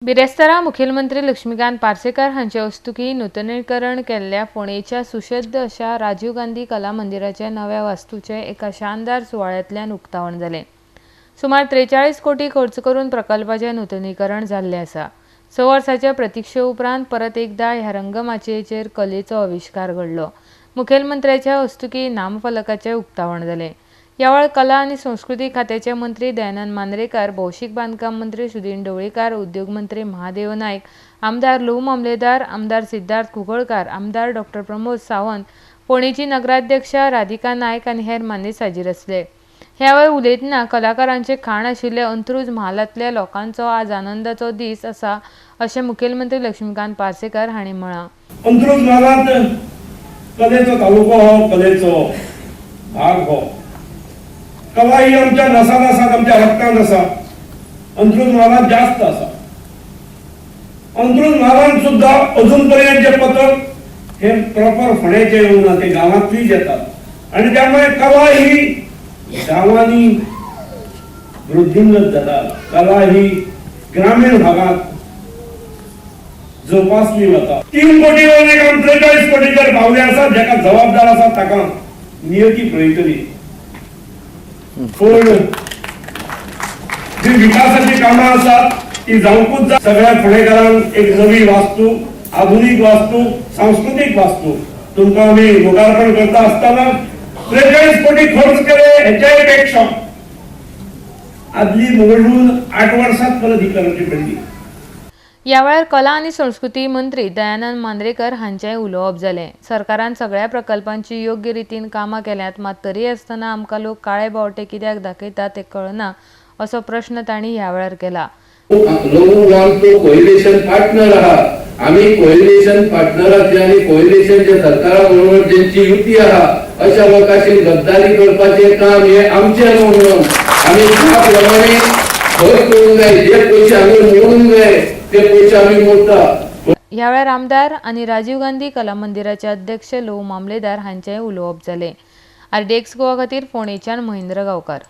बिरेस्तारा मुखेलमंत्री लक्ष्मीकांत पार्सेकर हांचे हस्तुकीं नुतनीकरण केल्ल्या फोंडेंच्या सुशद्ध अशा राजीव गांधी कला मंदिराच्या नव्या वास्तूचें एका शानदार सुवाळ्यांतल्यान उक्तावण जालें. सुमार 43 कोटी खर्च करून प्रकल्पाचें नुतनीकरण जाल्लें आसा. 6 वर्सांच्या प्रतिक्षे उपरांत परत एकदा ह्या रंगमाचयेचेर कलेचो आविश्कार घडलो. मुखेलमंत्र्याच्या हस्तुकीं नामफलकाचें उक्तावण जालें. ह्या वेळार कला आनी संस्कृती खात्याचे मंत्री दयानंद मांद्रेकार, भौशीक बांदकाम मंत्री सुदीन ढवळीकार, उद्योग मंत्री महादेव नायक, आमदार लहू मामलेदार, आमदार सिद्धार्थ कुंकळकार, आमदार डॉक्टर प्रमोद सावंत, फोंडेची नगराध्यक्षा राधिका नायक आनी हेर मानेस्त हाजीर आसले. ह्या वेळार उलयतना कलाकारांचे खाण आशिल्ले अंत्रुज म्हालांतल्या लोकांचो आज आनंदाचो दीस आसा अशें मुखेलमंत्री लक्ष्मीकांत पार्सेकर हांणी म्हळां. अंत्रुज म्हालांत कलेचो तालुको हो, कलेचो भाग हो. कला ही आमच्या नसात आसा, आमच्या रक्तांत आसा. अंत्रुज म्हालांत जास्त आसा. अंत्रुज म्हालांत सुद्धा अजून पर्यंत जे पथक हे प्रॉपर फोंड्याचे येवंक ना, ते गांवांतलीच येतात आणि त्यामुळे कला ही गांवांनी वृद्धिंगत जाता. कला ही ग्रामीण भागात जोपासली वता. 3 कोटी वयलें काम 43 कोटीचेर पावले आसा. जेका जबाबदार आसा ताका नियती पळयतली. पूण जी विकासाची कामां आसात ती जावंकूच जाय. सगळ्या फोंडेकारांक एक नवी वास्तू, आधुनीक वास्तू, सांस्कृतीक वास्तू तुमकां आमी लोकार्पण करता आसतना 43 कोटी खर्च केले. हेच्याय पेक्षा आदली मोडून 8 वर्सात परत ही करची पडली. ह्या वेळार कला आनी संस्कृती मंत्री दयानंद मांद्रेकर हांचेंय उलोवप जालें. सरकारान सगळ्या प्रकल्पांची योग्य रितीन कामां केल्यांत, मात तरी आसतना आमकां लोक काळे बावटे कित्याक दाखयतात तें कळना असो प्रश्न तांणी ह्या वेळार केला. लोक आमचो कोइलेशन पार्टनर आहा. आमी कोइलेशन पार्टनराचे आनी कोइलेशन जे सरकारा बरोबर जेंची युती आहा, अशा लोकांशी गद्दारी करपाचें काम हे आमचें न्हू. म्हणून आमी त्या प्रमाणे खर्च करूंक जाय. जे पयशे आमी मोडूंक जाय ते पयशे आमी मोडटा. ह्या वेळार आमदार आनी राजीव गांधी कला मंदिराचे अध्यक्ष लहू मामलेदार हांचेंय उलोवप जालें. आरडीएक्स गोवा खातीर फोंडेच्यान महेंद्र गांवकार.